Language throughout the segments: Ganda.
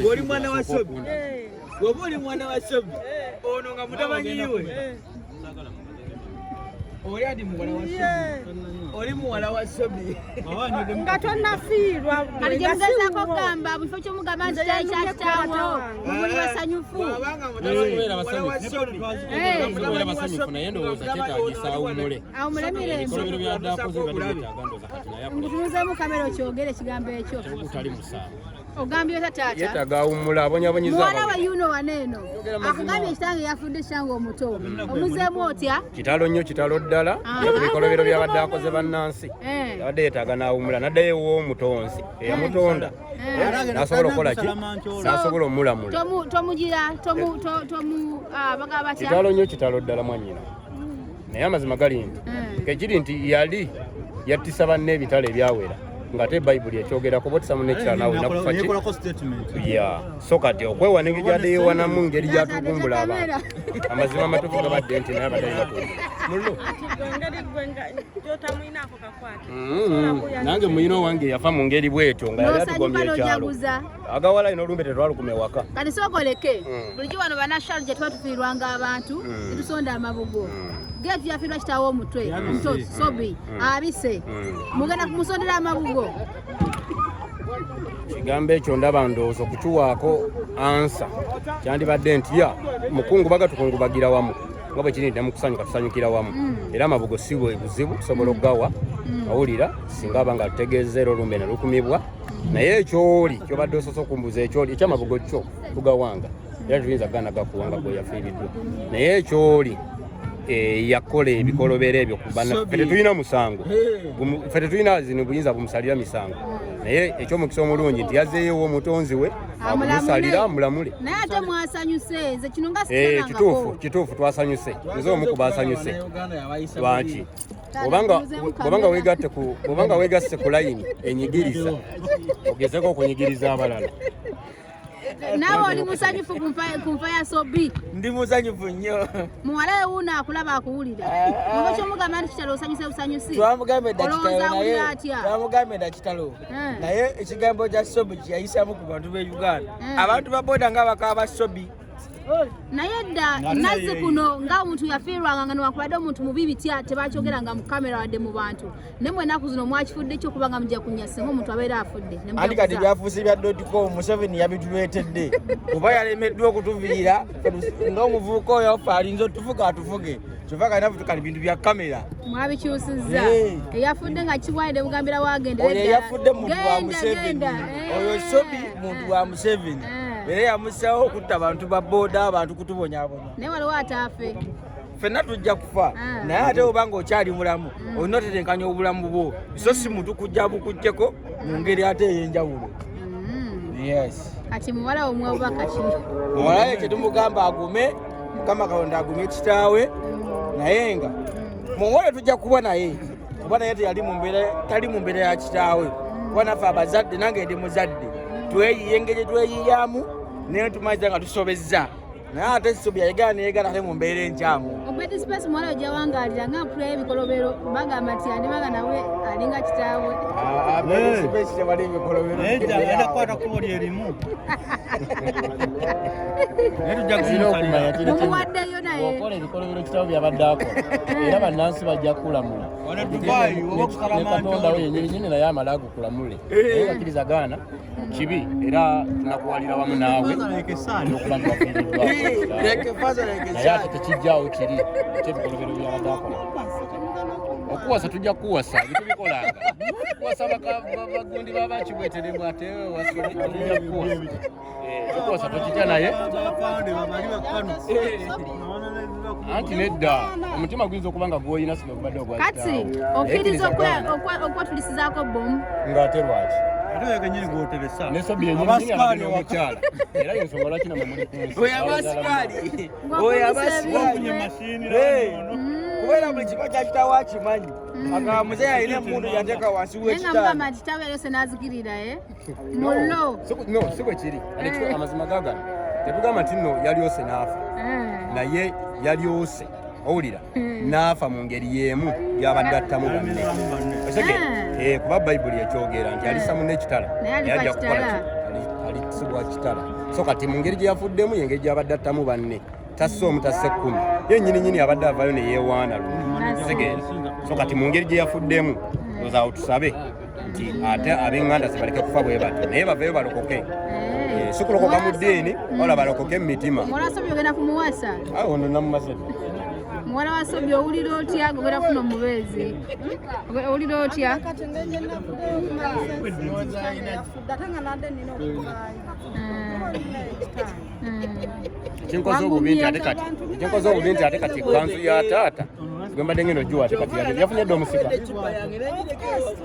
Oli mwana wa Sobi, woba oli mwana wa Sobi, ono nga mutabanyi we. Oli ati muwala wa Sobi, oli muwala wa Sobi. Nga tonnafiirwa. Kati gye mugezaako okugamba mu kifo ky'omugamba nti kyali kya kitaawo, mumuli basanyufu. Bw'abanga muwala wa Sobi, Kubeera basanyufu, naye ndowooza kyetaagisa awummule. Awummule mirembe. Ebikolobero by'adde akoze bibadde byetaaga, ndowooza kati naye akole. Nkutunuzeemu kamera okyogere ekigambo ekyo. Ogutali musango. Ogambye otya, taata? Yeetaaga awummula, abonyabonyiza. Muwala we yuno wano eno akugambye ekitange yafudde, kitange omuto, omuzeemu otya? Kitalo nnyo, kitalo ddala. Naye ku bikolobero byabadde akoze bannansi, yabadde yeetaaga n'awummula, n'addayo ew'omutonzi eyamutonda, n'asobola okukola ki, n'asobola omulamula. Tomugira tomu bagaba batya? Kitalo nnyo, kitalo ddala mwannyina, naye amazima gali nti kekiri nti yali yattisa banne ebitalo ebyawera, ng'ate Bayibuli ekyogerako botisa munne ekitala naawe nakufa ki. Nekolako statement. Ya, so kati okwewana engeri gyadde yeewanamu, ngeri gyatugumbula abantu, amazima amatuufu gabadde nti naye abadde alina kuwummula mullo. Engeri gwe nga gyotamuyinaako kakwate. Nange muyina owange yafa mu ngeri bwetyo nga yali N'osanyuka atugomya ekyalo. N'ojaguza. Agawala ino olumbe tetwalukuma ewaka. Kati sooka oleke. Bulijjo wano bannasharja tuba tufiirwanga abantu, netusonda amabugo. Geetu yafiirwa kitaawe omutwe muto Sobi abise, mugenda kumusondera amabugo? Kigambo ekyo ndaba ndowooza okukiwaako answer kyandibadde nti ya mukungubaga tukungubagira wamu, nga bwe kiri nti nemukusanyuka tusanyukira wamu. Era amabugo si bwe buzibu, tusobola okugawa awulira singa aba nga tutegeeza era olumbe ne lukumibwa. Naye ekyoli kyobadde osoose okumbuza, ekyoli ekyamabugo kyo tugawanga, era tuyinza gaana gakuwanga gwe yafiiriddwa. Naye ekyoli yakola ebikolobero ebyo ku banna, ffe tetulina musango. Ffe tetulina zino buyinza bumusalira misango, naye ekyomukisa omulungi nti yazzeeyo omutonzi we akumusalira amulamule. Naye ate mwasanyuse, nze kino nga kituufu. sikitalangako. Kituufu, twasanyuse, nze omu ku basanyuse. Uganda yabayisa. Lwaki? Bwobanga weegasse ku layini enyigiriza, ogezeko okunyigiriza abalala. Naawe oli musanyufu ku nfa ya Sobi? Ndi musanyufu nnyo. Muwala we wuuno akulaba, akuwulira. Muba kyomugamba nti kitalo, osanyuse busanyusi? Twamugambye dda Olowooza kitalo, naye awulira atya? twamugambye dda kitalo. Naye ekigambo kya Sobi kyeyayisamu ku bantu b'e Uganda, abantu ba boda nga bakaaba Sobi. Naye dda nazzi kuno nga omuntu yafiirwanga, nga newankubadde omuntu mubi bitya, tebakyogeranga mu kamera wadde mu bantu. Naye mwe ennaku zino mwakifudde kyo kubanga mujja kunya singa omuntu abeera afudde ne Anti kati mujaguza. byafuuse bya dotcom. Museveni yabituleetedde kuba yalemeddwa okutuviira ng'omuvubuka oyo afe alinza otufuga atufuge, kyova kati naffe tukali bintu bya kamera. Mwabikyusizza. Eyafudde nga kiwaire mugambira wagenda. Oyo eyafudde muntu wa Museveni, oyo Sobi muntu wa Museveni, era yamussawo okutta abantu ba boda, abantu kutubonyabonya. Naye waliwo ataafe. Ffenna tujja kufa. Naye ate oba nga okyali mulamu, olina otetenkanya obulamu bwo, so si muntu kujja bukuggyeko mu ngeri ate ey'enjawulo. Yes. Kati muwala wo mwobaka ki? Muwala we kyetumugamba, agume, Mukama Katonda agumye kitaawe. Naye nga muwala tujja kuba naye, kuba naye teyali mu mbeera, tali mu mbeera ya kitaawe, kuba naffe abazadde, nange ndi muzadde, tweyiye engeri tweyiyamu, naye tumaliza nga tusobezza. Naye ate Sobi yayegana neyegana ate mu mbeera enkyamu. Obedi Space, muwala we gyawangalira nga mpulayo ebikolobero, bagamba nti andibanga nawe alinga kitaawe. Space tewali ebikolobero. Naye agenda kukwata kkubo lyerimu, naye tujja Tulina okumanya kumusalira. kiri kimu. Mumuwaddeyo naye. Bw'okola ebikolobero kitabo byabadde akola, era bannansi bajja kukulamula. Wano Dubai, oba Ne okusalama Katonda we yennyini nyini naye amale agukulamule. Naye bakkiriza gaana kibi, era tunakuwalira wamu naawe n'okuba nti wafiiriddwa. Naye ate tekijjaawo kiri ekyebikolobero byabadde akola. Okuwasa tujja kukuwasa, bitubikolanga kuwasa bagundi baba kibweteremu, ate tujja kukuwasa. Tukuwasa, tokitya naye. Anti nedda, omutima guyinza okuba nga gwoyina sino gubadde ogwa Kati kitaawo. okkiriza Naye okwetulisizaako bomu? Ng'ate lwaki? Ate oyo kenyini gwoteresa. Ne Sobi yennyini abadde n'omukyala, era yensonga lwaki namwe muli ku nsi. Oyo abasikaali, oyo abasikaali. Mashini. Kubeera buli kiba kya kitaawe akimanyi, agamba muzeeyi alina emundu yateeka wansi Naye nga w'ekitanda. mugamba nti kitaawe yalese n'azikirira mullo. No, si bwe kiri. Ate amazima gagano tetugamba nti nno yalyose n'afa, naye yalyose owulira n'afa mu ngeri y'emu gy'abadde attamu banne. Osege, kuba Bayibuli ekyogera nti alisa munne ekitala Naye alifa ajja kukola kitala. ki? kusibwa kitala. So kati mu ngeri gye yafuddemu yengeri gy'abadde attamu banne, tasse omu, tasse 10, ye nnyini nnyini abadde avaayo ne yeewaana luno. Kitegeera? So kati mu ngeri gye yafuddemu, ndowooza awo tusabe nti ate ab'eŋŋanda ze baleke kufa bwe batyo, naye baveeyo balokoke. Si kulokoka mu ddiini, wabula balokoke mu mitima. Muwala wa Sobi ogenda kumuwasa? Awo nno namumaze. Muwala wa Sobi, owulira otya ng'ogenda kufuna omubeezi? Owulira otya? Kati engeri gye navuddeyo okumala yafudde, ate nga nadde nina okuvaayo. Ekinkoze obubi nti ate kati ekkanzu ya taata gwe mbadde ngenda ogiwa, ate kati yafunye dde omusika.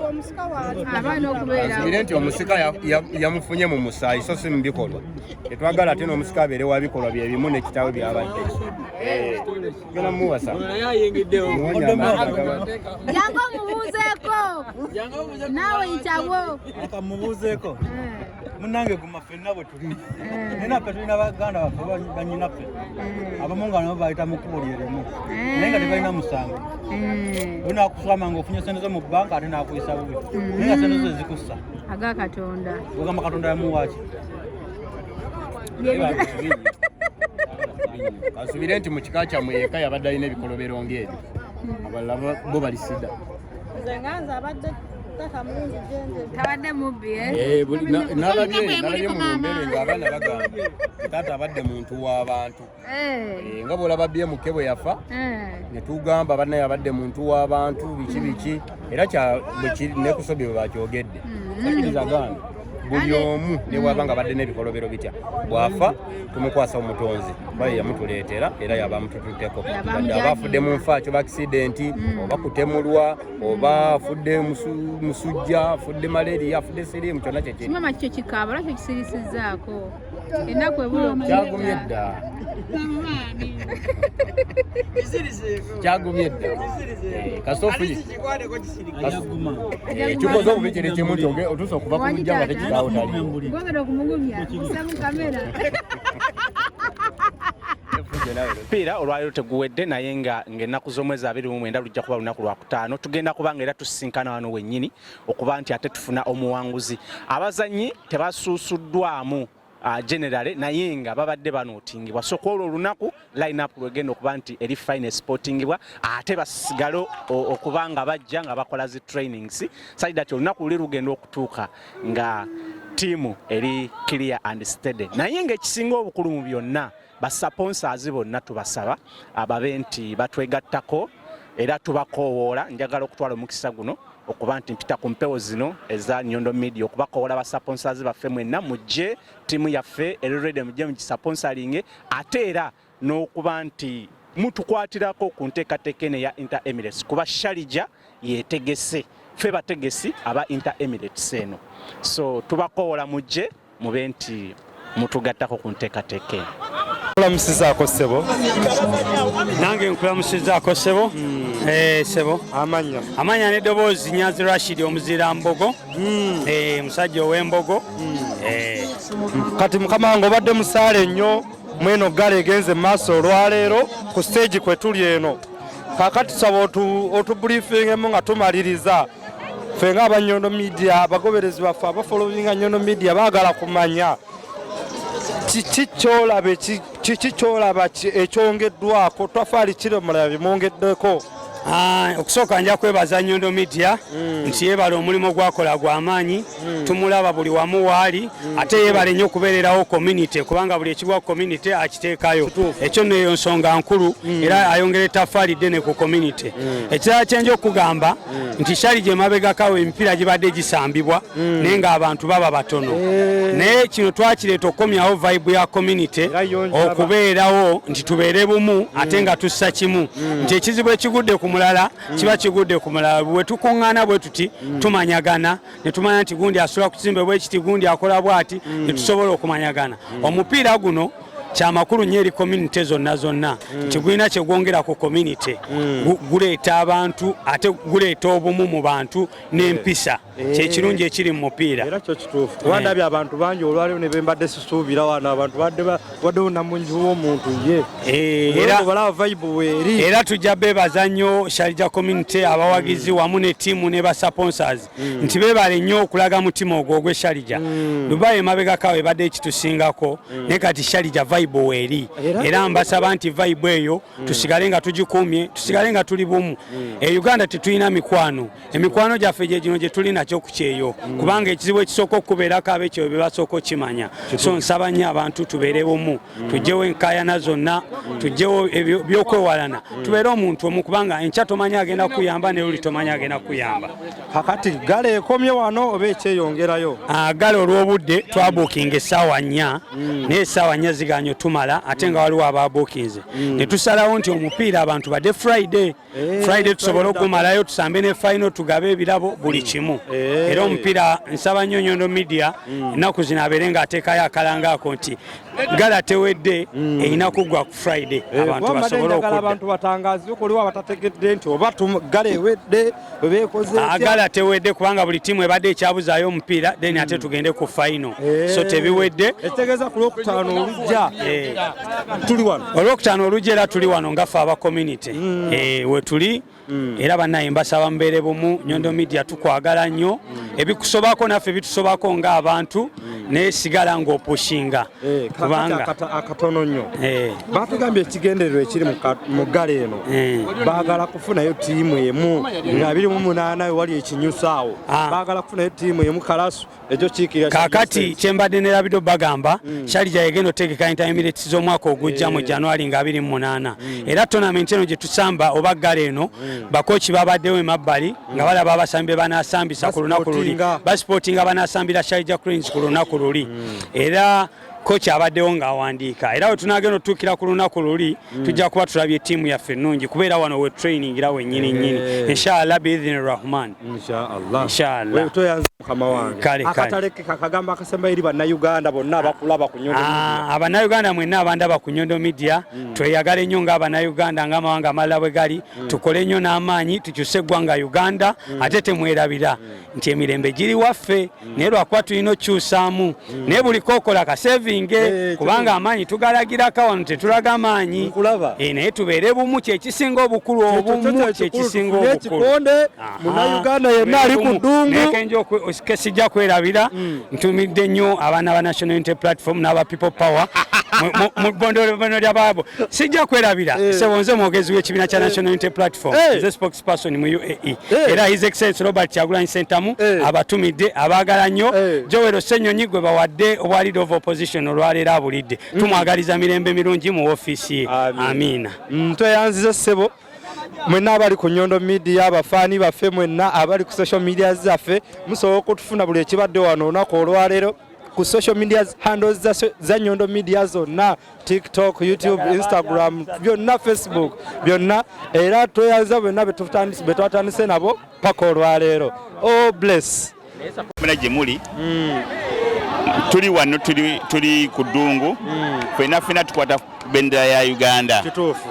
Omusika waali. Abaana okubeera Nsubire nti omusika yamufunye mu musaayi so si mu bikolwa. Tetwagala ate n'omusika abeere wa bikolwa bye bimu ne kitaawe byabadde. Genda muwasa. Naye ayingiddewo. Muwonya amaaso agaba- Jangu omubuuzeeko naawe, yitawo. Akamubuuzeeko. Munnange guma, ffenna bwe tuli, naye naffe tulina baganda baffe oba bannyinaffe abamu nga nabo bayita mu kkubo lyerimu, naye nga tebalina musango. Oli nakuswama nga ofunye sente zo mu banka, ate nakuyisa bubi, naye nga sente zo ezikussa. Aga Katonda. Ogamba Katonda yamuwaaki? Kansubire nti mu kika kyammwe yekka yabadde alina ebikolobero ng'ebyo, abalala bo balisida. Nze nga nze abadde tata mulungi gyenje. Tabadde mubbi, eh? Eh, nalabye mu lumbere ng'abaana bagamba taata abadde muntu w'abantu. Eh, nga bw'olaba BMK bwe yafa, ne tugamba bannaye abadde muntu w'abantu, biki biki, era ne ku Sobi bwe bakyogedde. Sakkiriza gaana, buli omu ne bw'aba nga abadde n'ebikolobero bitya, bw'afa tumukwasa omutonzi kuba ye yamutuleetera era yaba amutututteko. Yaba Wadde aba afudde mu nfa kyoba accident oba kutemulwa oba afudde musujja, afudde malaria, afudde siriimu, kyonna kyekiri. Kimama kikyo kikaaba, lwaki okisirisizaako? Ennaku ebula. Kyagumye dda, kyagumye dda. Eh, kasita ofunye ekikoze obubi kiri kimu nti otuuse okuva ku lujja nga tekiraawo taliwo. Gwogera okumugumya osamu kamera. Omupiira olwaleero teguwedde, naye nga ng'ennaku z'omwezi 29 lujja kuba lunaku lwakutaano, tugenda kuba nga era tusisinkana wano wennyini okuba nti ate tufuna omuwanguzi. Abazannyi tebasuusuddwamu generally, naye nga babadde banootingibwa, so kwolwo olunaku line up lwegenda okuba nti eri fine sportingibwa, ate basigale okuba nga bajja nga bakola zi trainings such that olunaku luli lugenda okutuuka nga ttiimu eri clear and steady. Naye ng'ekisinga obukulu mu byonna, basponsors bonna tubasaba ababe nti batwegattako era tubakoowoola. Njagala okutwala omukisa guno okuba nti mpita ku mpewo zino eza Nyondo Media okubakowoola, basponsors baffe mwenna mujje, ttiimu yaffe eri ready, mujje mugisponsoringe, ate era n'okuba nti mutukwatirako ku nteekateeka eno eya Inter Emirates, kuba Sharjah yetegese, ffe bategesi aba Inter Emirates eno. So tubakowoola mujje mube nti mutugattako ku nteekateeka eno. Kulamusizaako ssebo. Nange nkulamusizaako ssebo. Eh, ssebo. Amannya? Amanya n'eddoboozi Nyazi Rashid, omuzira mbogo. Eh, musajja ow'embogo. Eh, Kati mukama wange, obadde musaale nnyo mweno gala egenze mu maaso olwaleero ku stage kwe tuli eno. Kaakati tusaba otubriefingemu nga tumaliriza. Ffe ng'Abanyondo Media, abagoberezi baffe abafollowinga Nyondo Media baagala kumanya kiki kyolaba kiki kyolaba ekyongeddwako, twafaali kiri omulala bimwongeddeko. Ah, okusooka nja kwebaza Nyondo Media nti yeebala omulimu gwakola gw'amaanyi, tumulaba buli wamu waali, ate yeebale nnyo okubeererawo community, kubanga buli ekigwa ku community akiteekayo. Ekyo nno eyo nsonga nkulu, era ayongera ettaffaali ddene ku community. Ekirala kyenja okugamba nti Sharjah emabegakawo emipiira gibadde gisambibwa naye ng'abantu baba batono, naye kino twakireeta okukomyawo vibe ya community. Era yo njaba. Okubeerawo nti tubeere bumu ate nga tussa kimu, nti ekizibu ekigudde ku mulala kiba kigudde ku mulala. Bwe tukuŋŋaana bwe tuti, tumanyagana ne tumanya nti gundi asula ku kizimbe bwe kiti, gundi akola bw'ati, ne tusobola okumanyagana. Omupiira guno Kyamakulu nnyo eri community zonna zonna nti gulina kyegwongera ku community. Guleeta abantu, ate guleeta obumu mu bantu n'empisa. Kyekirungi ekiri mu mupiira. Era kyo kituufu, kuba ndabye abantu bangi olwaleero ne bembadde sisuubira wano. Abantu badde waddewo namungi w'omuntu ye. Era balaba vibe weeri. Era tujja beebaza nnyo Sharjah community, abawagizi wamu ne ttiimu ne ba sponsors, nti beebale nnyo okulaga mutima ogwo ogw'e Sharjah. Dubai emabegako ebadde ekitusingako, naye kati Sharjah vibe weeri. Era mbasaba nti vibe eyo tusigale nga tugikuumye, tusigale nga tuli bumu. E Uganda tetulina mikwano, emikwano gyaffe gye gino gye tuli nakyo ku kyeyo, kubanga ekizibu ekisooka okubeerako abekyeyo be basooka okimanya. So nsaba nnyo abantu tubeere bumu, tugyewo enkaayana zonna, tugyewo ebyo byokwewalana, tubeere omuntu omu, kubanga enkya tomanya agenda kuyamba ne luli tomanya agenda kuyamba. Kakati gala ekomye wano oba ekyeyongerayo? Gala olw'obudde twabuukinga essaawa 4, naye essaawa 4 ziganye tumala, ate nga waliwo ababuukinze, ne tusalawo nti omupiira abantu badde Friday. Friday tusobole okugumalayo, tusambe ne final, tugabe ebirabo, buli kimu. Era omupiira nsaba nnyo Nyondo Media ennaku zino abeere ng'ateekayo akalanga ako nti gala tewedde, erina kuggwa ku Friday, abantu Kuba mbadde basobole njagala okudda. Abantu batangaze kuliwo abatategedde nti oba gala ewedde oba ekoze etya. Gala tewedde, kubanga buli ttiimu ebadde ekyabuzaayo omupiira, then ate tugende ku final, so tebiwedde. Ekitegeeza ku Lwokutaano olujja tuli wano. Olwokutaano olujja era tuli wano nga ffe aba community. We tuli. Era bannaye mbasaba mubeere bumu. Nyondo Media, tukwagala nnyo. Ebikusobako naffe bitusobako ng'abantu, naye sigala ng'opushinga. Kakati kubanga akatono nnyo, batugambye ekigendererwa ekiri mu gala eno, baagala kufunayo ttiimu emu nga 28 wali ekinyusa awo. Baagala kufunayo ttiimu emu kalasu ekyo kiikirira. Kaakati kyembadde nerabidde bagamba, Sharjah yegenda otegeka Inter Emirates z'omwaka ogujja mu January nga 28. Era tournament eno gye tusamba oba gala eno, bakochi babaddewo emabbali nga balaba abasambi be banasambisa ku lunaku luli. Basupportinga. Basupportinga banasambira Sharjah Cranes ku lunaku luli. Era kochi abaddewo ng'awandiika, era we tunagenda otuukira ku lunaku luli, tujja kuba tulabye ttiimu yaffe ennungi, kubeera wano we trainingira wennyini nnyini. Inshallah, biidhini Rahman. Inshallah. Inshallah. Toyanza mukama wange. Kale, kale. Akatale ke kakagambo akasemba eri Bannayuganda bonna abakulaba ku Nyondo Media. Abannayuganda mwenna abandaba ku Nyondo Media, tweyagale nnyo ng'Abannayuganda, ng'amawanga amalala bwe gali. Tukole nnyo n'amaanyi tukyuse eggwanga Uganda. Ate temwerabira nti emirembe giri waffe, naye lwakuba tulina okukyusaamu, naye buli kokola kasevinge, kubanga amaanyi tugalagirako wano, tetulaga amaanyi. Nkulaba. Naye tubeere bumu, kyekisinga obukulu. Obumu kyekisinga Tufune obukulu. Ekikonde Munnayuganda yenna ali ku ddungu. Naye kesijja kwerabira, ntumidde nnyo abaana ba National Unity Platform n'aba People Power mu bbondolo lyabaabo. Sijja kwerabira, sebo, nze mwogezi w'ekibiina kya National Unity Platform, nze spokesperson mu UAE. Era His Excellence Robert Kyagulanyi Sentamu abatumidde, abaagala nnyo. Joel Ssenyonyi gwe bawadde obwa leader of opposition olwaleero abulidde, tumwagaliza mirembe mirungi mu ofiisi ye. Amiina. Tweyanzize ssebo. Mwenna abali ku Nyondo Media, abafaani baffe mwenna abali ku social media zaffe, musobola okutufuna buli ekibadde wano olunaku olwaleero ku social media handles za Nyondo Media zonna, TikTok, YouTube, Instagram, byonna, Facebook, byonna. Era tweyanza bonna betwatandise nabo paka olwaleero. Oh, bless. Muna gye muli, tuli wano, tuli ku ddungu, ffenna ffenna tukwata bendera ya Uganda. Kituufu.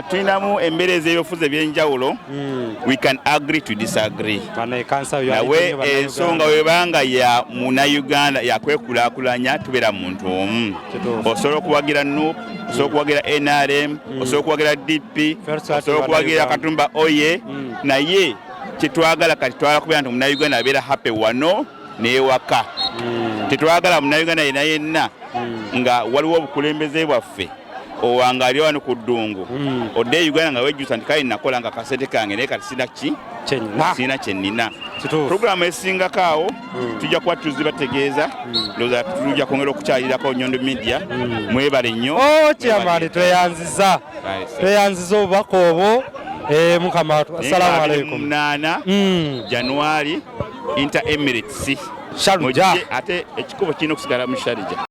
Tulinamu embeera ez'ebyobufuzi ebyenjawulo. We can agree to disagree. Nawe ensonga webanga ya Munauganda yakwekulaakulanya, tubeera muntu omu. Osobola okuwagira NUP, osobola okuwagira NRM, osobola okuwagira DP, osobola okuwagira Katumba oye, naye kyetwagala kati twagala kubeera nti Omunauganda abeera happy wano newaka. Tetwagala Munauganda yenna yenna nga waliwo obukulembeze bwaffe owangaali wano ku ddungu, odde e Uganda nga wejjusa nti kale nakola nga kasente kange, naye kati sina ki, sina kyenina. Puroguramu esingako awo tujja kuba tuzibategeeza. Ndowooza tujja kwongera okukyalirako Nyondo Media. Mwebale nnyo. Oh, chairman, tweyanziza, tweyanziza obubaka obwo. Mukama, assalamu alaikum. 8 January, Inter Emirates. Sharjah. Mujje, ate ekikubo kirina okusigala mu Sharjah.